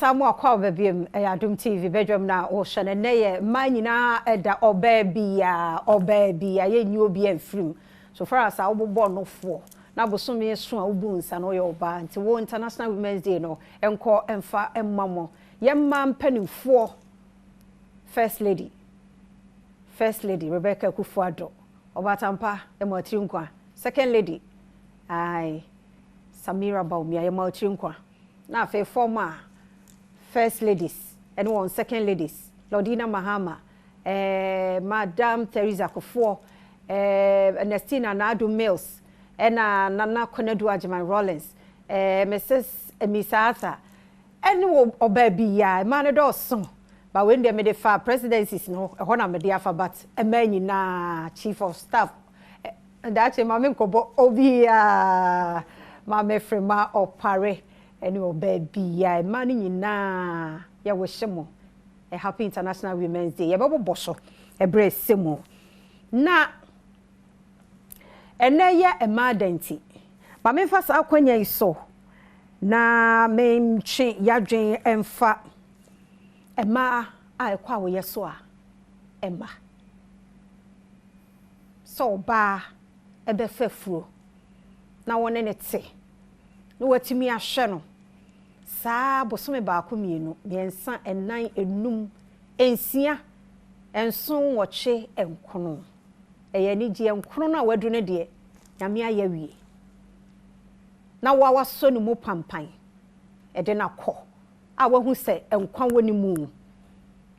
Yɛsan mu akɔ aba biom, ɛyɛ Adom TV badwam na wohwɛ no. Ɛnnɛ yɛ mmaa nyinaa ɛda, ɔbaa biaa, ɔbaa biaa, yɛnyi obiaa mfiri mu. So far as a wobobɔ nofoɔ na bosome so a wobu nsa no, woyɛ ɔbaa. Nti wo International Women's Day no nkɔ mfa mma mo. Yɛn mmaa mpanimfoɔ, First Lady, First Lady Rebecca Akufo-Addo, Ɔbaatampa, ɛma atiri nkwa. Second Lady, aye, Samira Bawumia, yɛma atiri nkwa. Na afei former First Ladies ɛne wɔn Second Ladies, Lordina Mahama, Madam Theresa Kufuor, Ernestina Naadu Mills, ɛna Nana Konadu Agyeman Rawlings, Mrs. Amissah Arthur, ɛne wɔ ɔbaa biara, mmaa no dɔɔso. Ba wei deɛ mede fa presidencies no, ɛhɔ na mede afa, but mmaa nyinaa, Chief of Staff, daakye maame nkɔbɔ obiara, Maame Frema Ɔpare, ɛne ɔbaa biara, mmaa no nyinaa, yɛwɔ mo a happy International Women's Day. Yɛbɛbobɔ so ɛberɛ ɛsɛ mu. Na ɛnɛ yɛ mmaa da nti, ma memfa saa akwannya yi so na mentwe yɛadwen ɛmfa mmaa a ɛkɔ a wɔyɛ so a ɛma sɛ ɔbaa ɛbɛfa furo na wɔne ne te na watumi ahwɛ no saa bosome 1, 2, 3, 4, 5, 6, 7, 8, 9. Ɛyɛ anigyeɛ. 9 no a wadu no deɛ, Nyame ayɛ awie na woa wasɔ ne mu pampan ɛde no akɔ a wahu sɛ nkwa wɔ ne mu.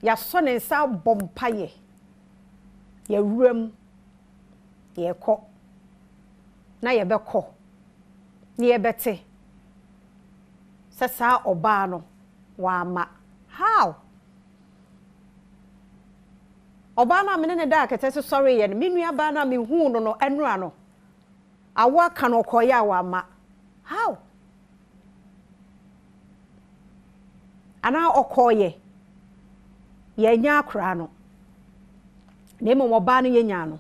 Yɛasɔ ne nsa abɔ mpayɛ, yɛwura mu, yɛkɔ na yɛbɛkɔ na yɛbɛte sɛ saa ɔbaa no wama. How ɔbaa no a mene ne da akɛtɛ so sɔre yɛ no, me nua baa no a mehuu no no ɛnora no awo aka no, ɔkɔyɛ a wama. How anaa ɔkɔɔyɛ yɛnya akora no, na mmom ɔbaa no yɛnya no,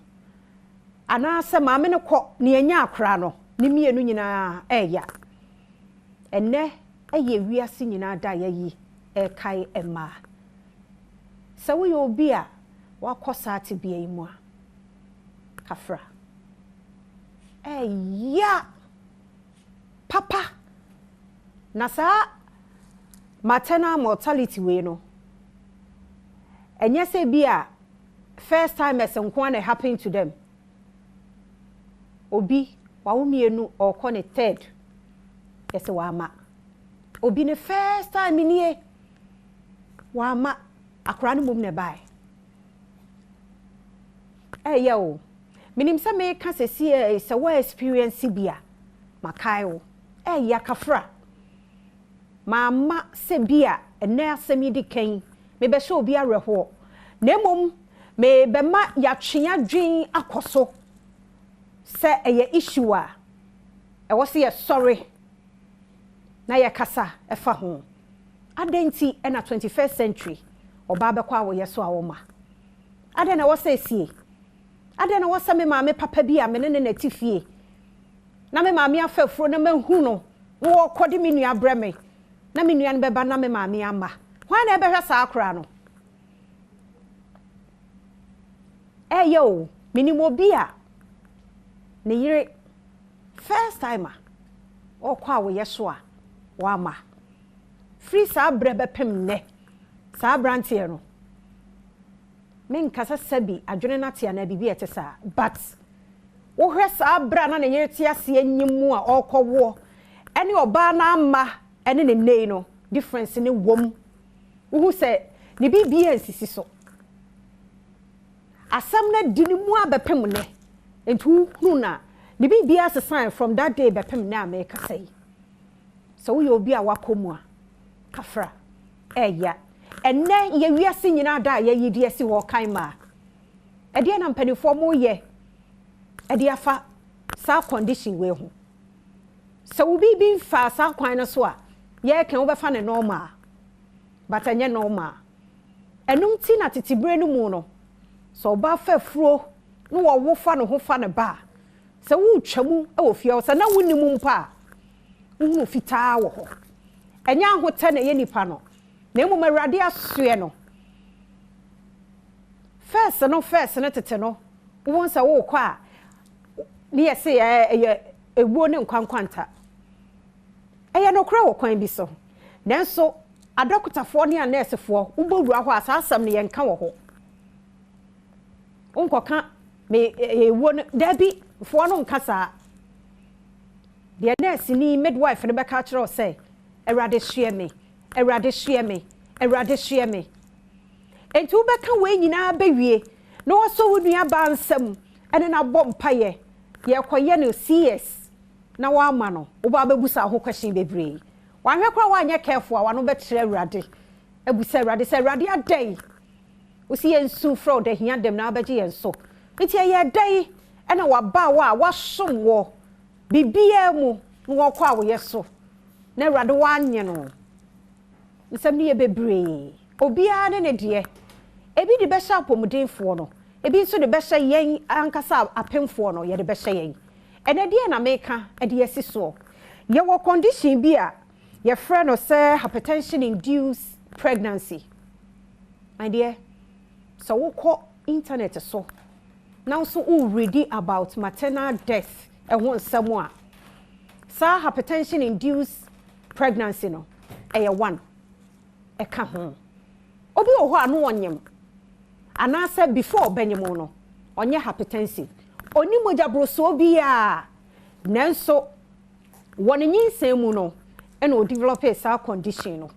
anaasɛ maame no kɔ na yɛnya akora no, ne mmienu nyinaa ɛɛya. Ɛnɛ ɛyɛ wiase nyinaa da yɛyi ɛɛkae mmaa. Sɛ woyɛ obi a wakɔ saa tebea yi mu a, kafra, ɛɛya papa. Na saa maternal mortality wei no, ɛnyɛ sɛ bi a first timers nko na happen to them. Obi wawo mmienu, ɔrekɔ ne third, yɛsɛ wama. Obi ne first time nie, wama, akwaraa no mom na ɛbaeɛ. Ɛyɛ o, menim sɛ meka sɛsi sɛ wo experience bi a makae wo, ɛyɛ akafra. Maama sɛ bi a ɛnɛ asɛm yi di kan mebɛhyɛ obi awerɛhoɔ, na mmom mebɛma yɛatwe adwen akɔ so sɛ ɛyɛ issue a ɛwɔ sɛ yɛsɔre na yɛkasa ɛfa ho. Adɛn nti ɛna 21st century ɔbaa bɛkɔ a wɔyɛ so a wɔma? Adɛn na ɛwɔ sɛ esie? Adɛn na ɛwɔ sɛ me maame papa bi a me ne ne nati fie na me maame afa afuro na mahu no na wɔkɔ de me nua brɛ me na me nua no bɛba na me maame ama? Hwan na ɛbɛhwɛ saa akora no? Ɛyɛ o, menim obi a ne yere first timer ɔkɔ a wɔyɛ so a wama. Firi saa berɛ bɛpem nnɛ, saa aberanteɛ no, menkasa sɛbi adwene no ate anaa biribi a ɛte saa, but wohwɛ saa berɛ a na ne yere te aseɛ nyim mu a ɔrekɔwoɔ ɛne ɔbaa no ama ɛne ne nne no, difference ne wom. Wohu sɛ ne biribiara nsisi so. Asɛm no di ne mu abɛpem nnɛ, nti wohunu na ne biribiara sesan from that day bɛpem nnɛ a merekasa yi. Sɛ woyɛ obi a wakɔ mu a, kafra, ɛɛya. Ɛnnɛ yɛ wiase nyinaa da a yɛyi de asi hɔ kan ma ɛdeɛ na mpanimfoɔ mo yɛ ɛde afa saa condition wei ho. Sɛ wo biribi mfa saa kwan no so a, yɛreka wobɛfa ne normal, but ɛnyɛ normal. Ɛno nti na tete bere no mu no, sɛ ɔbaa fa afuro na wɔwo fa ne ho fa ne ba a, sɛ wotwa mu wɔ fie hɔ, sɛ na wonim mpo a, wohunu fitaa wɔ hɔ. Ɛnyɛ ahotɛ na ɛyɛ nipa no. Na mmom Awurade asoɛ no. First no, first no, tete no, wobɛhu sɛ worekɔ a, ne yɛse ɛyɛ ewuo ne nkwa nkwanta. Ɛyɛ nokorɛ wɔ kwan bi so. Nanso adɔkotafoɔ ne anɛɛsefoɔ, wobɛwura hɔ a, saa asɛm no yɛnka wɔ hɔ. Wonkɔka me ewuo no, daabi, foɔ no nka saa. Deɛ nɛɛseni, midwife no bɛka akyerɛ wo sɛ, Awurade soɛ me, Awurade soɛ me, Awurade soɛ me. Enti wobɛka wei nyinaa bɛwie na wasɔ wo nuabaa nsam ne no abɔ mpaeɛ, yɛrekɔyɛ no CS na woama no, woba abɛbusa wo ho question bebree. Wanhwɛ koraa woanyɛ careful a, w'ano bɛkyerɛ Awurade, abusa Awurade sɛ, Awurade adɛn? Wosi yɛnsu frɛ wo da hia dɛm na wabɛgye yɛn so. Nti ɛyɛ dɛn ɛna w'abaawa a wasom wɔ biribiara mu na wɔkɔ a woyɛ so na Awurade wanyɛ no? Nsɛm no yɛ bebree. Obiara ne ne deɛ. Ebi de bɛhyɛ apɔmudenfoɔ no, ebi nso de bɛhyɛ yɛn ankasa apemfoɔ no, yɛde bɛhyɛ yɛn. Ɛnɛ deɛ na meka de asi soɔ. Yɛwɔ condition bi a yɛfrɛ no sɛ hypertension induced pregnancy. My dear, sɛ wokɔ internet so na nso woredi about maternal death ɛho nsɛm a, saa hypertension induced pregnancy no, ɛyɛ one. Ɛka ho. Obi wɔ hɔ a no ɔnyem anaasɛ before ɔbɛnyem no, ɔnyɛ hypertensive. Ɔni mogya borosoɔ biara, nanso wɔ ne nyinsɛn mu no ɛna ɔdevelop saa condition no.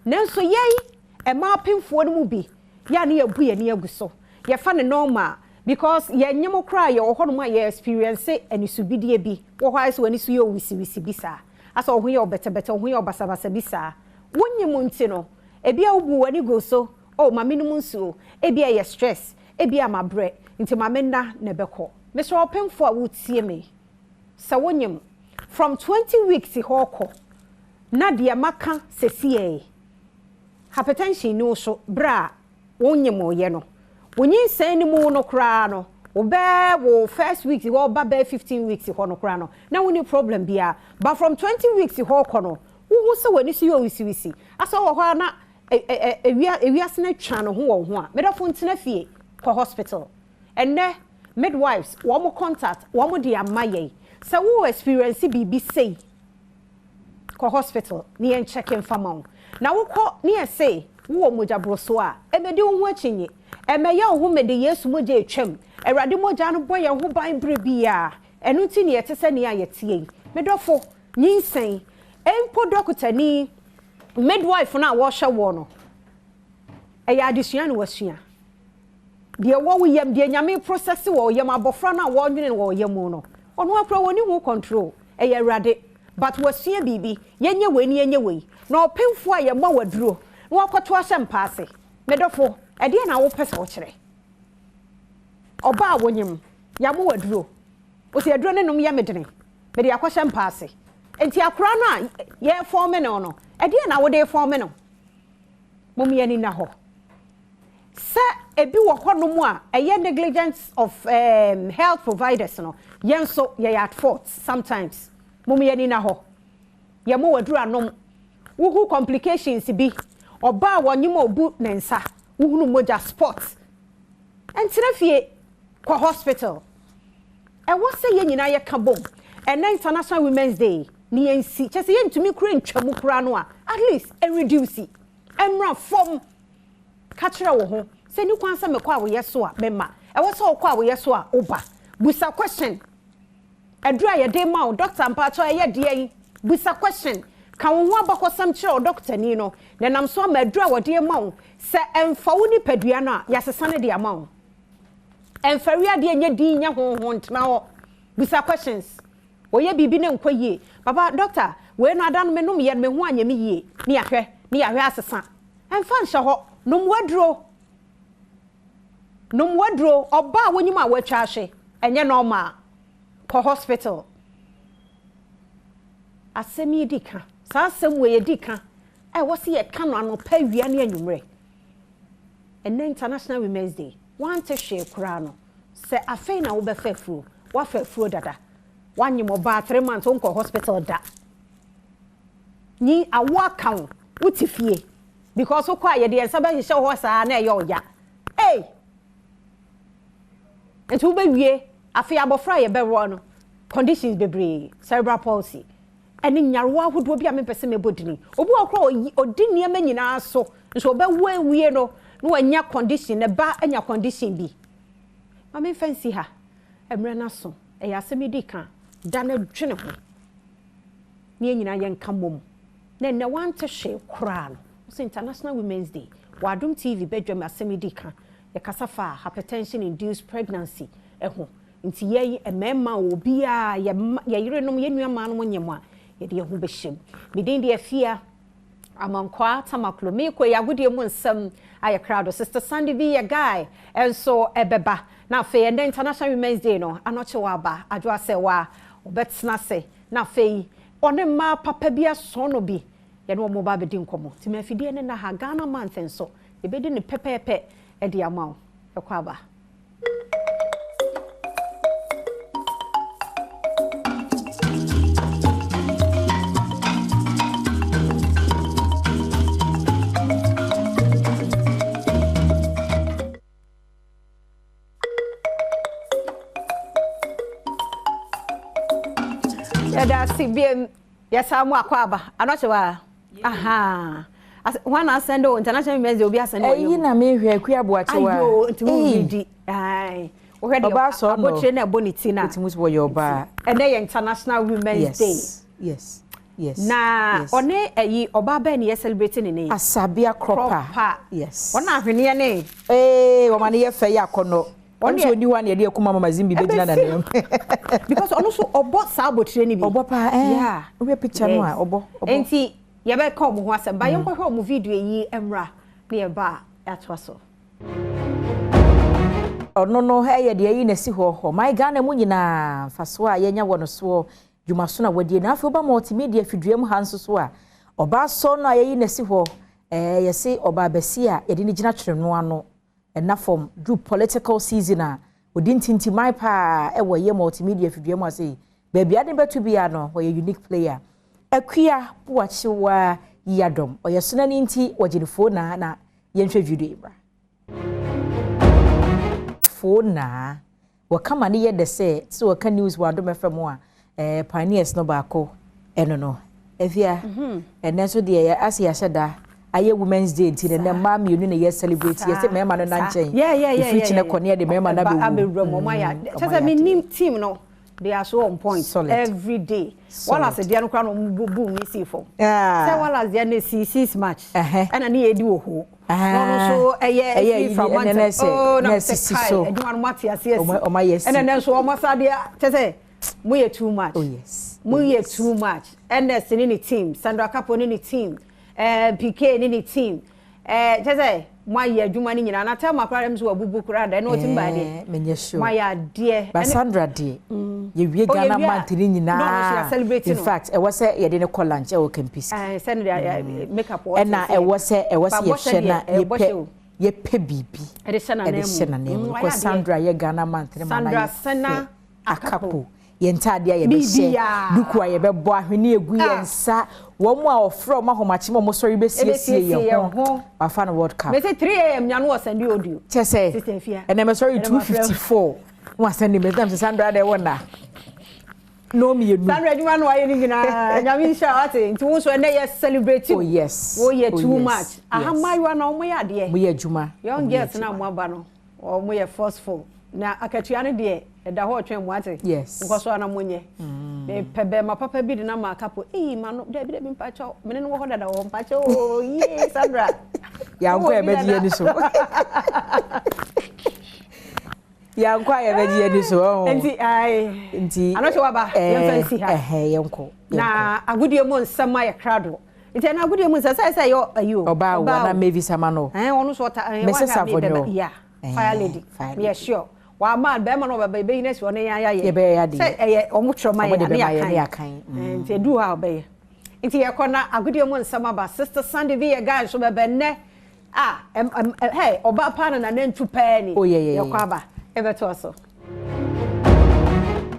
Nanso yɛn mmaa apemfoɔ no mu bi yɛ a ne yɛbu yɛn ani agu so. Yɛfa no normal because yɛnyem koraa, yɛwɔ hɔnom a yɛ experience anisobidie bi wɔ hɔ ayɛ sɛ w'ani so yɛ owisiwisi bi saa, asɛ wo ho yɛ ɔbɛtɛbɛtɛ, wo ho yɛ ɔbasabasa bi saa. Wonyim nti no, ebi a wobu w'ani gu so, oh, maame nom nsuo, ebi a ɛyɛ stress, ebi a mabrɛ nti maame nna na ɛbɛkɔ. Mesrɛ ɔpemfoɔ a wotie me, sɛ wonyim from 20 weeks hɔ kɔ na deɛ maka sɛsiɛ, hypertension ni wo so berɛ a wonyim yɛ no, wonyinsɛn no mu no koraa no, wobɛɛ wo first week hɔ ba bɛɛ 15 weeks hɔ no koraa no na wonni problem biara, but from 20 weeks hɔ kɔ no, wohu sɛ w'ani so yɛ owisiwisi, asɛ wɔ hɔ a na ewia ewiase no atwa ne ho wɔ ho a, medɔfo, ntena fie, kɔ hospital. Ɛnɛ midwives wɔn contact wɔn de ama yɛn sɛ wo experience biribi sei, kɔ hospital ne yɛn check mfama wo. Na wokɔ ne yɛ se wowɔ mogya boroso a, ɛmɛdi wo ho akyi, ɛmɛyɛ wo ho mɛde Yesu mogya etwam. Awurade mogya no bɔ yɛn ho ban bere biara. Ɛno nti ne yɛte sɛ nea yɛtie yi. Medɔfo, nyinsɛn mpo, dɔkotani, midwife no a wɔrehwɛ wɔ no, ɛyɛ adesua na wasua deɛ ɛwɔ wo yam, deɛ Nyame process wɔ wo yam. Abɔfra no a wɔnwene no wɔ wo yam no, ɔno akora wɔni ho control, ɛyɛ Awurade, but wasua biribi, yɛnyɛ wei ne yɛnyɛ wei. Na ɔpemfoɔ a yɛmmɔ waduro na wakɔto ahyɛ mpaase, medɔfo, ɛdeɛ na wopɛ sɛ wokyerɛ ɔbaa a wonyim, yɛamo waduro, wosi aduro ne nom yɛ me dene, mede akɔhyɛ mpaase, nti akora no a yɛfɔɔme no no, ɛdeɛ na wode fɔɔme no? Mom yɛni na hɔ sɛ ebi wɔ hɔnom a ɛyɛ negligence of health providers no, yɛn nso yɛyɛ at fault sometimes. Mom yɛni na hɔ, yɛmo waduro anom, wohu complications bi, ɔbaa a wɔnyem a obu ne nsa, wohunu mogya spot, ntena fie, kɔ hospital. Ɛwɔ sɛ yɛn nyinaa yɛka bom. Ɛnɛ International Women's Day ne yɛnsi kyɛ sɛ yɛntumi kura ntwamu koraa no a, at least ɛreduce, ɛmmra fam. Ka kyerɛ wo ho sɛ ni kwan sɛ mekɔ a woyɛ so a mema ɛwɔ sɛ wokɔ a woyɛ so a, woba busa question, aduru a yɛde ma wo, doctor, mpaakyɛw, ɛyɛ deɛ yi? Busa question, ka wo ho abakɔsɛm kyerɛ wo dɔkotani no, na nam so ama aduru a wɔde ma wo, sɛ ɛmfa wo nipadua no a, yɛasesa no de ama wo. Ɛmfɛre adeɛ nyɛ din nyɛ honhon, ntena hɔ, busa questions. Wɔyɛ biribi ne nkɔ yie, papa doctor, wei no ada no menom yɛ no, me ho anyɛ me yie, ne yɛahwɛ ne yɛahwɛ asesa. Ɛmfa nhyɛ hɔ, nom waduro, nom waduro. Ɔbaa a wonyim a wɔatwa ahwe, ɛnyɛ normal, kɔ hospital. Asɛm yi di ka, saa asɛm wɔ yɛ di ka a ɛwɔ sɛ yɛka no anɔpa, awia ne anwummerɛ. Ɛnɛ International Women's Day, wante hwee koraa no, sɛ afei na wobɛfa afuro, wafa afuro dada, wanyem ɔbaa 3 months, wonkɔ hospital da, nyi awo aka wo, wote fie. Because wokɔ a yɛde yɛn nsa bɛhyehyɛ wo hɔ saa na ɛyɛ ɔya. Ei! Nti wobɛwie, afei abɔfra a yɛbɛwoɔ no, conditions bebree, cerebral palsy, ɛne nyarewa ahodoɔ bi a mempɛ sɛ mɛbɔ dini. Obi wɔ hɔ koraa a ɔdi nneɛma nyinaa so, nso ɔbɛwo awie no na wanya condition, ne ba anya condition bi. Ma memfa nsi ha, mmerɛ no aso, ɛyɛ asɛm yi di ka, da no dwene ho, na yɛn nyinaa yɛnka mmom. Na ɛnnɛ wante hwee koraa no, wose International Women's Day, wɔ Adom TV badwam asɛm yi di ka, yɛkasa faa hypertension induced pregnancy ho. Nti yɛn mmarima o, obiara, yɛ mma, yɛ yerenom, yɛn nua mmaanom nyem a, yɛde yɛn ho bɛhyɛ mu. Me din de Afia Amankwaa Tamaklo. Meekɔ yi agodie mu nsɛm ayɛ krado. Sister Sandy bi yɛ guy nso ɛbɛba. Na afei ɛnnɛ International Women's Day no, Anɔkye waba, Adwoa Sɛwa, ɔbɛtena ase. Na afei ɔne mmaa papa bi asɔn no bi, yɛne wɔn reba abɛdi nkɔmmɔ. Nti ma afidie no nna ha. Ghana month nso, yɛbɛdi no pɛpɛɛpɛ de ama wo. Ɛkɔ aba. Yɛda ase biem. Yɛsan mu akɔ aba. Anɔkye wa. Aha. Hwan na asɛnde o International Women's Day obi asɛnde wɔ Eyi na mehwɛ Akua Aboakye wa. Ayo nti wo redi. Ai. Wohwɛ deɛ abotire na ɛbɔ ne ti na. Wotumi wɔyɛ ɔbaa. Ɛnɛ yɛ International Women's Day. Yes. Yes. Na ɔne ɛyi ɔbaa bɛn na yɛ celebrate ne ne yi. Asabea Cropper. Yes. Ɔna ahweneɛ ne. Ee wɔma no yɛ fɛ yɛ akɔnɔ. Ɔno nso ɔni hɔ a na yɛde akuma mama Zimbi bɛgyina n'anim. Because ɔno nso ɔbɔ saa abotire no bi. Ɔbɔ paa ɛɛ. Yeah. Wohwɛ picture no a ɔbɔ ɔbɔ. Nti yɛbɛka wɔn ho asɛm ba yɛnkɔhwɛ wɔn video yi mmra na yɛba a yɛatoa so. Ɔno no yɛ deɛ ayi no asi hɔ ɔman Ghana mu nyinaa mfasoɔ a yɛanya wɔ no soɔ dwumaso na wadie na afei woba multimedia fidua mu ha nso so a ɔbaa sɔɔ no a yɛayi no asi hɔ ɛɛ yɛse ɔbaa bɛsi a yɛde no gyina twerɛno ano ɛna fam duru political season a ɔdi ntintiman paa ɛwɔ ɛyɛ multimedia fidua mu ase yi baabi ade bɛto biara no ɔyɛ unique player Akua Boakyewa Yiadom ɔyɛ sonani nti wɔgye no foo naa na yɛnhwɛ video yi bra. Foo naa Wɔka ma no yɛ dɛ sɛ te sɛ wɔka news wɔ Adom FM a eh, pioneers no baako ɛno no. Afia, ɛnɛ nso deɛ yɛ ase yɛahyɛ da ayɛ women's day nti no nɛ mmaa mmienu na yɛ celebrate yɛ sɛ mmarima no na nkyɛn ɛfiri kyinɛ kɔ ne yɛde mmarima no abɛwura mu ɔmo ayɛ kyɛ sɛ menim team no they are so on point Solid. every day. Solid. Wallace deɛ no koraa na ɔmo bu bu mi si fam. Sɛ Wallace deɛ no si six match. Ɛna ne yɛ di wɔ hoo. Na ɔno nso ɛyɛ ɛfiri from one time. Oh na sɛ kai adwuma no mo ate ase asi. Ɛna nɛ nso ɔmo asa deɛ kyɛ sɛ mo yɛ too much. Oh yes. Mo yɛ too much. Ernest ne ne team, Sandra Kapo ne ne team, ɛɛ PK ne ne team. Ɛɛ kyɛ sɛ moayɛ adwuma no nyinaa na Thelma koraa dɛm so wabubu koraa da ɛna ɔtumi baa deɛ. Ɛɛ menyɛ sure. Moayɛ adeɛ. Ba Sandra deɛ yɛwie Oh Ghana yɛwie a month no na ɔno nso yɛ nyinaa celebrate in no. fact ɛwɔ sɛ yɛde no kɔ lunch ɛwɔ Kempinski. Ɛɛ sɛ ne deɛ make up ɔte Ɛna aseɛ. ɛwɔ sɛ ɛwɔ Ba sɛ bɔhyɛ yɛhwɛ deɛ na ɛyɛ bɔhyɛ yɛpɛ o. yɛpɛ biribi Ɛde hyɛ ɛde n'anan hyɛ mu. n'anan mu Mm wayɛ because adeɛ. Sandra yɛ Ghana month no ma no Sandra ayɛ fɛ. Sena Akapo, Akapo. yɛn ntaadeɛ a yɛbɛhyɛ, Biribiara. duku a yɛbɛbɔ, ahweneɛ egu yɛn Ah. nsa, wɔn a wɔfrɛ wɔn ahomakye ma wɔsɔre bɛsiesie Ɛbɛsiesie yɛn yɛn ho, ho. wafa no World Cup. Mese 3 am nya no wɔ sɛnde audio. Kyɛ sɛ, Sister Afia. ɛnɛ mɛsɔre Ɛnɛ mafrɛ wo. 2:54 na wasɛnde me, na mesɛ Sandra deɛ wo nna. No mmienu. Sandra adwuma no wayɛ no nyinaa, Nyame nhyira wo ate. Nti wo nso ɛnɛ yɛ celebrate Oh wo. yes. Woyɛ Oh too yes. much. Aha Yes. mmaayewa no wɔyɛ adeɛ. Wɔyɛ adwuma. Young Wɔyɛ girls no a adwuma. moaba no, wɔyɛ forceful. Na akatua no deɛ, ɛda hɔ retwɛn mo ate. Yes. Nkɔ so ara na monyɛ. Mepɛ bɛrima papa bi de no ama akapo. Ei, m'ano, dabi dabi mpakyɛw, me ne no wɔ hɔ dada wɔ hɔ mpakyɛw oo, yee, Sandra. Yɛankɔ Wowɔ a bi yɛbɛgye dada. yɛn ani so. Yɛankɔ a yɛbɛgye yɛn ani so. ɔho. Nti, ae. Nti, Ano kyɛ waba, yɛmfa nsi ha. Ɛhɛ, yɛnkɔ. Na agodie mu nsɛm ayɛ krado. Nti ɛna agodie mu nsɛm, sɛ sɛ ɛyɛ ayi o. Ɔbaa o, anaa Mavis Amano. Ɛn, ɔno nso ɔta, ɛn, Mrs. wahwɛ a Avonyo. mebɛba, yeah. Fire lady. Fire Meyɛ lady. sure. Wama bɛrima no ɔbɛba yɛbɛyi no asi hɔ na yɛn ayɛ. Yɛbɛyɛ adeɛ. Sɛ ɛyɛ ɔmo twerɛ ma Ɔmo de yɛn a ne bɛma yɛn ne yɛakan. yɛakan. Ɛn, nti ɛduru hɔ a ɔbɛyɛ. Nti yɛkɔ na agodie mu nsɛm aba. Sister Sandy bi yɛ guy nso bɛbɛ nnɛ. Ah, ɛm, ɛm, hey, ɔbaa paa na nanantu paa ni. Oh, yeah, yeah, Yɛkɔ yeah. aba. Yɛbɛtoa so.